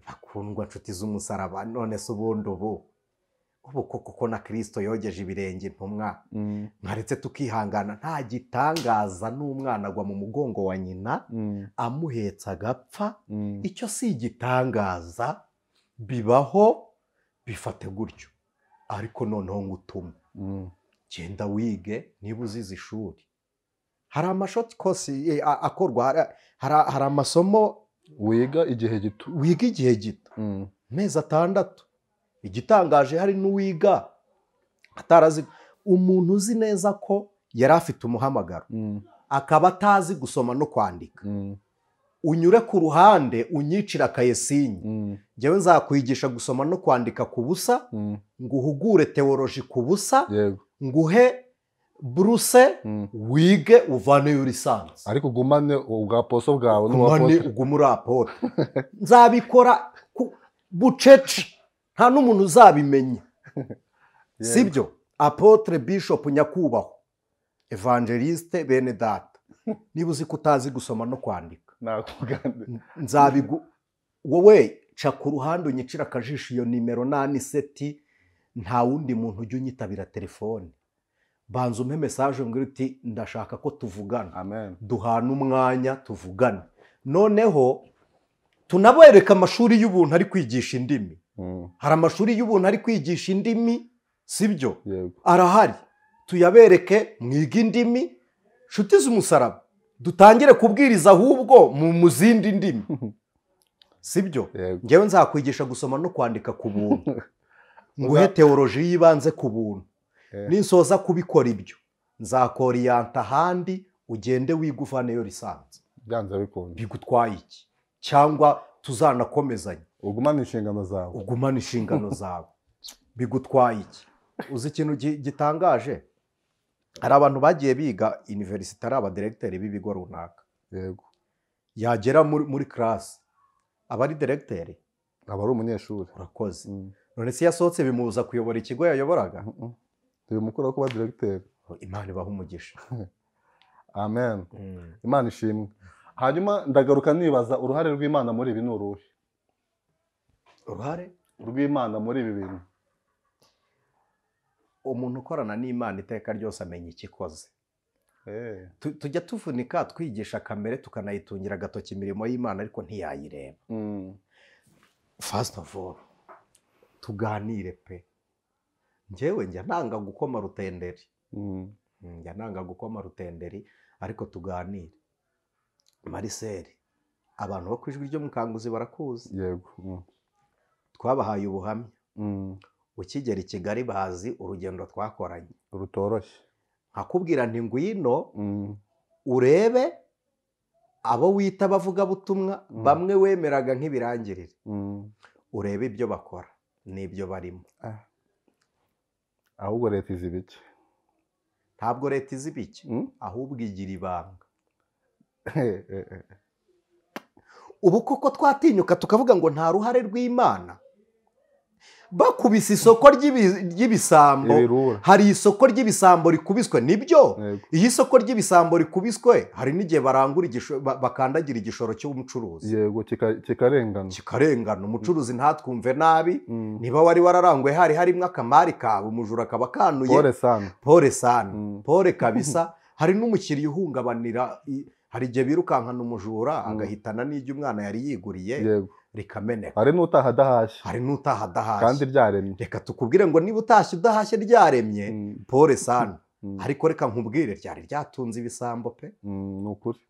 Bakundwa nshuti z'umusaraba, none se ubundi ubu koko na Kristo yogeje ibirenge intumwa, mwaretse tukihangana. Nta gitangaza n'umwana agwa mu mugongo wa nyina amuhetse agapfa. Icyo si igitangaza, bibaho, bifate gutyo. Ariko noneho ngutume genda wige niba uzize ishuri. Hari amashoti kosi akorwa, hari amasomo wiga igihe gito, wiga igihe gito, amezi 6. Igitangaje hari n'uwiga atarazi. Umuntu uzi neza ko yari afite umuhamagaro akaba atazi gusoma no kwandika, unyure ku ruhande unyicira akayesinye, njyewe nzakwigisha gusoma no kwandika ku busa, nguhugure teoloji ku busa, nguhe buruse wige uvaneyo lisansi, ariko ugumane ubwaposo bwawe, ugumane ugume uri apotre. Nzabikora bucece, nta n'umuntu uzabimenya, sibyo? Apotre Bishop nyakubahwa Evangeliste bene data, niba uzi ko utazi gusoma no kwandika, nzabigu wowe ca ku ruhande unyicira akajisho iyo nimero n'aniseti, nta wundi muntu ujya unyitabira telefone. Banza umpe message umbwire uti ndashaka ko tuvugana, duhana umwanya tuvugane. Noneho tunabereka amashuri y'ubuntu ari kwigisha indimi. Hari amashuri y'ubuntu ari kwigisha indimi, sibyo? Arahari, tuyabereke mwige indimi. Nshuti z'umusaraba, dutangire kubwiriza ahubwo mu zindi ndimi, sibyo? Ngewe nzakwigisha gusoma no kwandika ku buntu, nguhe teoloji y'ibanze ku buntu. Ninsoza kubikora ibyo, nzakoriyanta ahandi ugende wiga uvaneyo lisansi. Byanze bikunze bigutwaye iki? Cyangwa Tuzanakomezanya. Ugumane inshingano zawe. Ugumane inshingano zawe. Bigutwaye iki? Uzi ikintu gitangaje? Hari abantu bagiye biga university ari abadiregiteri b'ibigo runaka. Yego. Yagera muri class aba ari diregiteri, aba ari umunyeshuri. Urakoze. None se yasohotse bimubuza kuyobora ikigo yayoboraga? Ntibimukuraho kuba diregiteri. Imana ibaha umugisha. Amen. Imana ishimwe. Hanyuma ndagaruka nibaza uruhare rw'Imana muri ibi ni uruhe? Uruhare rw'Imana muri ibi bintu. Umuntu ukorana n'Imana iteka ryose amenya ikikoze. Tujya tuvunika twigisha kamere tukanayitungira agatoki imirimo y'Imana, ariko ntiyayireba. First of all, tuganire pe. Njyewe njya nanga gukoma rutenderi. Njya nanga gukoma rutenderi, ariko tuganire. Marcel, abantu bo ku Ijwi ry'Umukanguzi barakuzi. Yego. Twabahaye ubuhamya. Ukigera i Kigali bazi urugendo twakoranye rutoroshye. Nkakubwira nti ngwino urebe abo wita bavugabutumwa bamwe wemeraga nk'ibirangirire, urebe ibyo bakora n'ibyo barimo. Ahubwo leta izi ibiki? Ntabwo leta izi ibiki, ahubwo igira ibanga. Ubu koko twatinyuka tukavuga ngo nta ruhare rw'Imana? Bakubise isoko ry'ibisambo. Hari isoko ry'ibisambo rikubiswe, nibyo. Iyo isoko ry'ibisambo rikubiswe hari n'igihe barangura bakandagira igishoro cy'umucuruzi. Yego, kikarengana. Kikarengana. Umucuruzi ntatwumve nabi. Niba wari wararanguye hari harimo akamari kawe, umujura akaba kanuye. Pole sana. Pole sana. Pole kabisa. Hari n'umukiriya uhungabanira, hari igihe birukankana umujura agahitana n'ibyo umwana yari yiguriye. Rikameneka. Hari n'utaha adahashye. Hari n'utaha adahashye kandi ryaremye. Reka tukubwire ngo niba utashye udahashye ryaremye, pole sana. Ariko reka nkubwire ryari ryatunze ibisambo pe. Ni ukuri.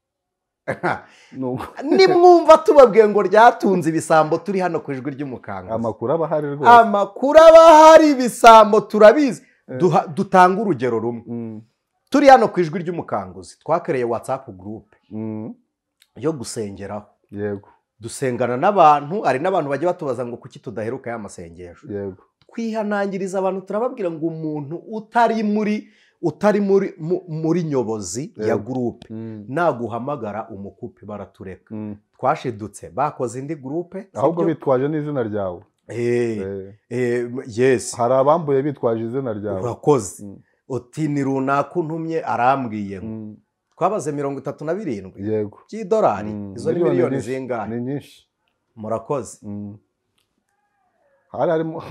Nimwumva tubabwiye ngo ryatunze ibisambo, turi hano ku Ijwi ry'Umukanguzi. Amakuru aba ahari rwose. Amakuru aba ahari, ibisambo turabizi. Dutanga urugero rumwe. Turi hano ku Ijwi ry'Umukanguzi twakereye WhatsApp group yo gusengeraho. Yego. Dusengana n'abantu, hari n'abantu bajya batubaza ngo kuki tudaheruka ya masengesho. Yego. Twihanangiriza abantu turababwira ngo umuntu utari muri nyobozi ya groupe naguhamagara umukupe baratureka. Twashidutse bakoze indi groupe ahubwo bitwaje n'izina ryawe. Yes. Hari abambuye bitwaje izina ryawe. Urakoze. Uti ni runaka untumye arambwiye ngo twabaze 37 yego by'idolari. Izo ni miliyoni zingahe? Ni nyinshi. Murakoze. Hari harimo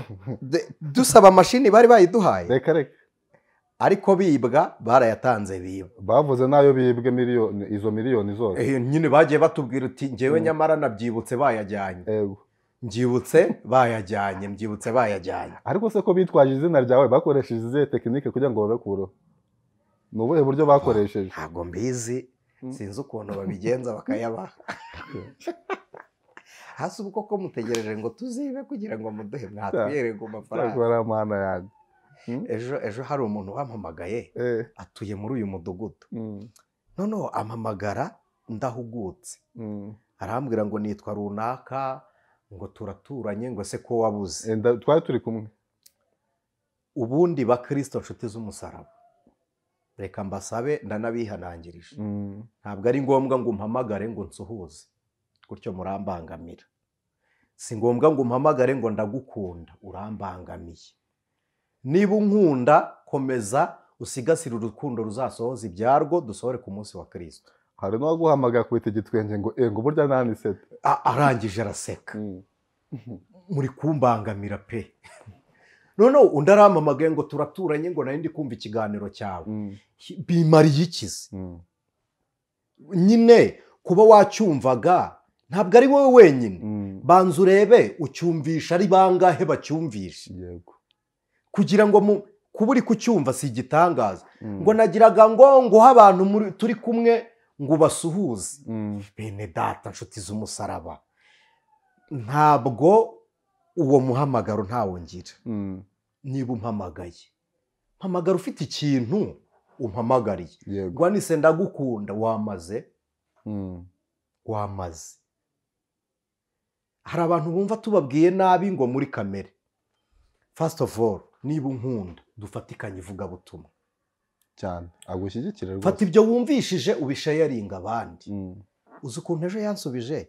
dusaba mashini bari bayiduhaye. Reka reka. Ariko bibwa barayatanze biba. Bavuze nayo bibwe miliyoni, izo miliyoni zose. Nyine bagiye batubwira uti njyewe nyamara nabyibutse bayajyanye. Yego. Mbyibutse bayajyanye, mbyibutse bayajyanye. Ariko se ko bitwaje izina ryawe bakoresheje izihe tekinike kugira ngo babekureho? Ni ubuhe buryo bakoresheje? Ntabwo mbizi, sinzi ukuntu babigenza bakayabaha. Hasi ubu koko mutegereje ngo tuzibe kugira ngo muduhe mwatwiyere ngo mafaranga. Mana yanjye. Ejo hari umuntu wampamagaye atuye muri uyu mudugudu. Noneho ampamagara ndahugutse. Arambwira ngo nitwa runaka, ngo turaturanye, ngo se ko wabuze. Twari turi kumwe. Ubundi bakristo nshuti z'umusaraba, reka mbasabe ndanabihanangirije. Ntabwo ari ngombwa ngo umpamagare ngo nsuhuze, gutyo murambangamira. Si ngombwa ngo umpamagare ngo ndagukunda, urambangamiye. Niba unkunda komeza usigasire urukundo ruzasohoza ibyarwo, dusohore ku munsi wa Kristo. Hari n'uwaguhamagara kubita igitwenge ngo ngo burya ntanisete. Arangije araseka. Muri kumbangamira pe. Noneho undi arampamagaye ngo turaturanye, ngo nari ndi kumva ikiganiro cyawe. Bimariye ikizi? Nyine kuba wacyumvaga ntabwo ari wowe wenyine. Banza urebe ucyumvisha ari bangahe bacyumvisha. Yego. Kugira ngo kuba uri kucyumva si igitangaza. Ngo nagiraga ngo nguhe abantu turi kumwe ngo basuhuze. Bene data nshuti z'umusaraba, ntabwo uwo muhamagaro ntawongira. Niba umpamagaye, mpamagara ufite ikintu umpamagariye. Yego. Nise ndagukunda, wamaze. Wamaze. Hari abantu bumva tubabwiye nabi ngo muri kamere. First of all, niba unkunda dufatikanye ivugabutumwa cyane, agushyigikire rwose. Fata ibyo wumvishije ubishayaringa abandi. Uzi ukuntu ejo yansubije,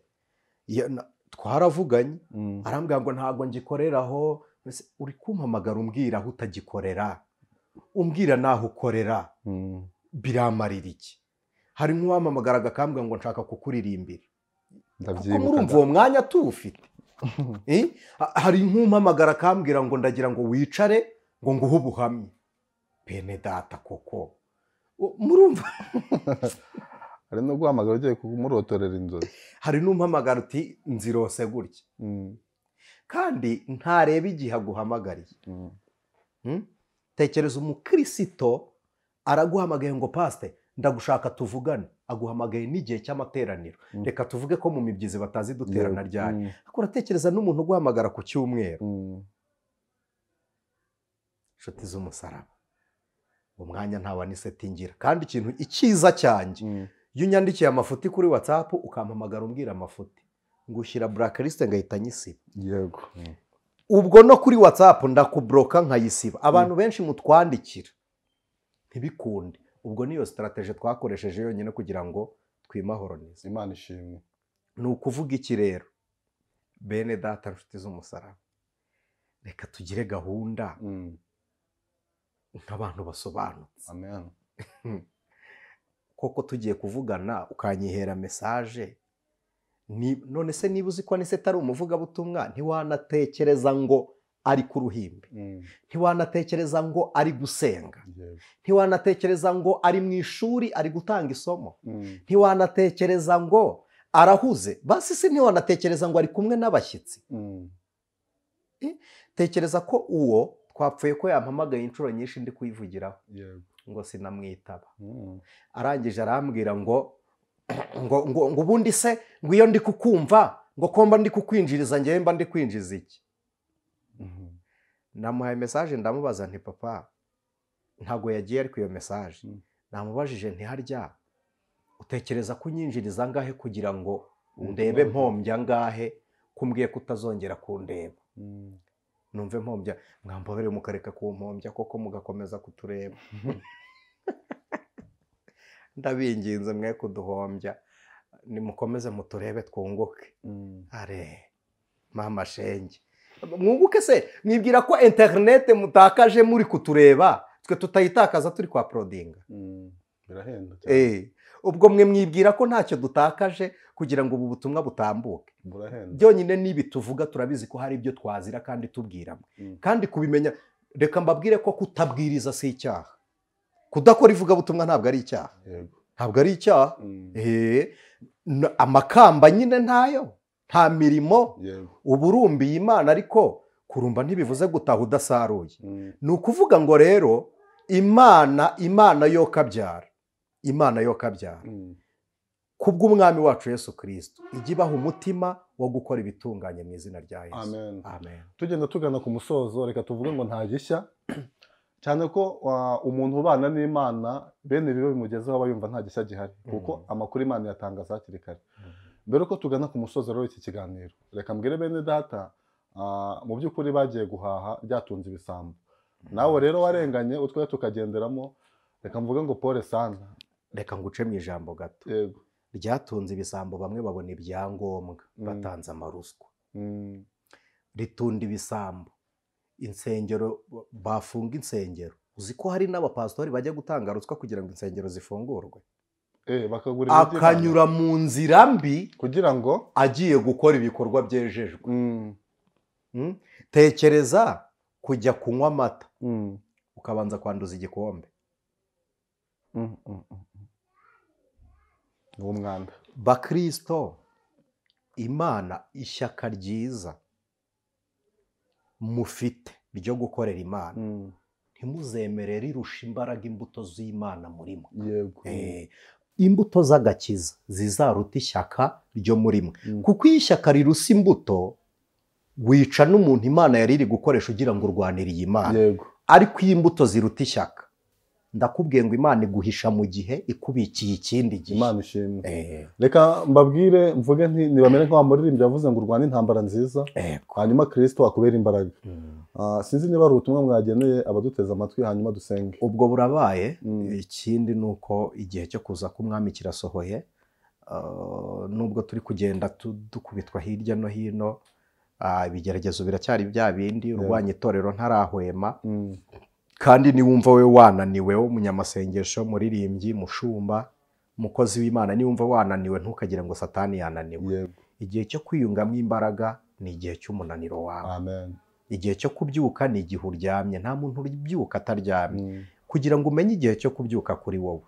twaravuganye, arambwira ngo ntabwo ngikoreraho. Uri kumpamagara umbwira aho utagikorera, umbwira naho ukorera, biramarira iki? Hari nk'uwampamagaraga akambwira ngo nshaka kukuririmbira, kuko murumva uwo mwanya tuwufite. Hari nk'umpamagara akambwira ngo ndagira ngo wicare ngo nguhe ubuhamya. Bene data koko murumva. Hari no guhamagara ugiye kumurotorera inzozi. Hari n'umpamagara uti nzirose gutya, kandi ntareba igihe aguhamagariye. Tekereza umukristo araguhamagaye ngo pasite ndagushaka tuvugane, aguhamagaye n'igihe cy'amateraniro. Reka tuvuge ko mu mibyizi batazi duterana ryari. Ariko uratekereza n'umuntu uguhamagara ku cyumweru. Inshuti z'umusaraba, umwanya ntawa nisetingira. Kandi ikintu icyiza cyanjye, iyo unyandikiye amafuti kuri WhatsApp ukampamagara umbwira amafuti, ngushyira blacklist ngahita nyisiba. Yego. Ubwo no kuri WhatsApp ndakubloka nkayisiba. Abantu benshi mutwandikira ntibikunde. Ubwo niyo strategy twakoresheje yonyine kugira ngo twimahoronize. Imana ishimwe. Ni ukuvuga iki rero bene data nshuti z'umusaraba, reka tugire gahunda nk'abantu basobanutse. Amen. Koko tugiye kuvugana ukanyihera message, none se niba uzi ko Anicet ari umuvugabutumwa, ntiwanatekereza ngo ari ku ruhimbi, ntiwanatekereza ngo ari gusenga, ntiwanatekereza ngo ari mu ishuri ari gutanga isomo, ntiwanatekereza ngo arahuze, basi se ntiwanatekereza ngo ari kumwe n'abashyitsi. Tekereza ko uwo twapfuye ko yampamagaye inshuro nyinshi ndi kuyivugiraho ngo sinamwitaba. Arangije arambwira ngo ngo ngo ubundi se ngo iyo ndi kukumva ngo komba ndi kukwinjiriza ngewe mba ndi kwinjiza iki? Namuhaye message ndamubaza nti papa, ntago yagiye ariko iyo message namubajije nti harya utekereza kunyinjiriza angahe kugira ngo ndebe mpombya angahe kumbwiye kutazongera kundeba? Numve mpombya, mwambabere mukareka kumpombya koko mugakomeza kutureba. Ndabinginze mwe kuduhombya, nimukomeze muturebe twunguke. Are mama shenge, mwunguke se? Mwibwira ko internet mutakaje muri kutureba, twe tutayitakaza turi kwa uploadinga. Birahenda cyane. Ubwo mwe mwibwira ko ntacyo dutakaje kugira ngo ubu butumwa butambuke. Byonyine nibi tuvuga turabizi ko hari ibyo twazira kandi tubwiramo. Kandi kubimenya, reka mbabwire ko kutabwiriza si icyaha. Kudakora ivugabutumwa ntabwo ari icyaha. Ntabwo ari icyaha. Amakamba nyine ntayo, nta mirimo. Uburumbiye Imana, ariko kurumba ntibivuze gutaha udasaruye. Ni ukuvuga ngo rero Imana yo kabyara, Imana yo kabyara kubw'umwami wacu Yesu Kristo ijya ibaha umutima wo gukora ibitunganye mu izina rya Yesu. Amen. Amen. Tugenda tugana ku musozo, reka tuvuge ngo nta gishya, cyane ko umuntu ubana n'Imana bene bibe bimugezeho aba yumva nta gishya gihari, kuko amakuru Imana yatangaza hakiri kare. Mbere ko tugana ku musozo rero iki kiganiro, reka mbwire bene data, mu by'ukuri bagiye guhaha byatunze ibisambo. Nawe rero warenganye utwe tukagenderamo, reka mvuge ngo pole sana. Reka nguce mu ijambo gato. Yego. Ryatunze ibisambo, bamwe babona ibyangombwa batanze amaruswa. Ritunda ibisambo, insengero bafunga insengero. Uzi ko hari n'abapastori bajya gutanga ruswa kugira ngo insengero zifungurwe? Akanyura mu nzira mbi kugira ngo agiye gukora ibikorwa byejejwe. Tekereza kujya kunywa amata ukabanza kwanduza igikombe. Umwanda. Bakristo, Imana ishyaka ryiza mufite ryo gukorera Imana, ntimuzemere rirusha imbaraga imbuto z'Imana murimo. Yego. Imbuto z'agakiza zizaruta ishyaka ryo murimo. Kuko iyo ishyaka rirusa imbuto, wica n'umuntu Imana yari iri gukoresha ugira ngo urwanire iyi Imana. Yego. Ariko iyo imbuto ziruta ishyaka, Ndakubwiye ngo Imana iguhisha mu gihe ikubikiye ikindi gihe. Imana ishimwe. Reka mbabwire mvuge nti nibamere nka wa muririmbyi yavuze ngo urwane intambara nziza, hanyuma Kristo akubera imbaraga. Sinzi niba ari ubutumwa mwageneye abaduteze amatwi, hanyuma dusenge. Ubwo burabaye. Ikindi ni uko igihe cyo kuza k'umwami kirasohoye. Nubwo turi kugenda dukubitwa hirya no hino, ibigeragezo biracyari bya bindi, urwanya itorero ntarahwema. Kandi niwumva we wananiwe, umunyamasengesho, muririmbyi, mushumba, mukozi w'Imana, niwumva wananiwe ntukagire ngo Satani yananiwe. Igihe cyo kwiyungamo imbaraga ni igihe cy'umunaniro wawe. Amen. Igihe cyo kubyuka ni igihe uryamye. Nta muntu ubyuka ataryamye. Kugira ngo umenye igihe cyo kubyuka kuri wowe,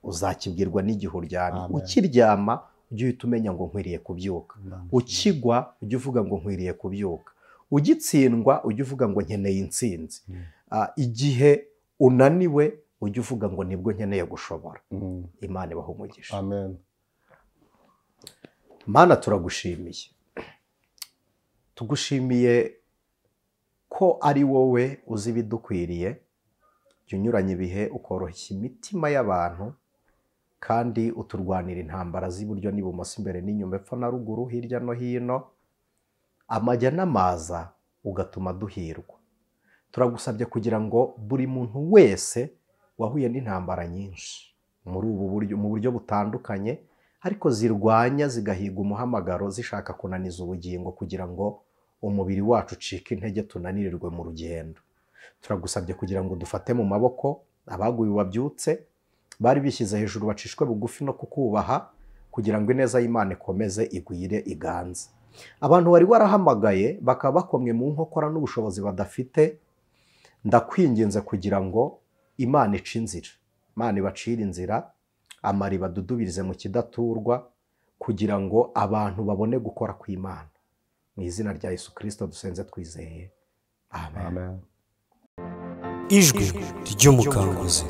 uzakibwirwa n'igihe uryamye. Ukiryama ujye uhita umenya ngo nkwiriye kubyuka. Ukigwa ujye uvuga ngo nkwiriye kubyuka. Ugitsindwa ujye uvuga ngo nkeneye intsinzi. Igihe unaniwe ujye uvuga ngo nibwo nkeneye gushobora. Imana ibahe umugisha. Amen. Mana, turagushimiye. Tugushimiye ko ari wowe uzi ibidukwiriye, jya unyuranya ibihe ukoroshya imitima y'abantu, kandi uturwanira intambara z'iburyo n'ibumoso, imbere n'inyuma, epfo na ruguru, hirya no hino, amajya n'amaza, ugatuma duhirwa. Turagusabye kugira ngo buri muntu wese wahuye n'intambara nyinshi muri ubu buryo, mu buryo butandukanye, ariko zirwanya zigahiga umuhamagaro, zishaka kunaniza ubugingo kugira ngo umubiri wacu ucike intege, tunanirirwe mu rugendo. Turagusabye kugira ngo dufate mu maboko abaguye babyutse, bari bishyize hejuru bacishwe bugufi no kukubaha, kugira ngo ineza y'Imana ikomeze igwire iganze. Abantu bari warahamagaye bakaba bakomwe mu nkokora n'ubushobozi badafite, ndakwinginze kugira ngo Imana ice inzira, Imana ibacire inzira, amariba dudubirize mu kidaturwa, kugira ngo abantu babone gukora kw'Imana. Mu izina rya Yesu Kristo dusenze twizeye. Amen. Ijwi ry'umukanguzi.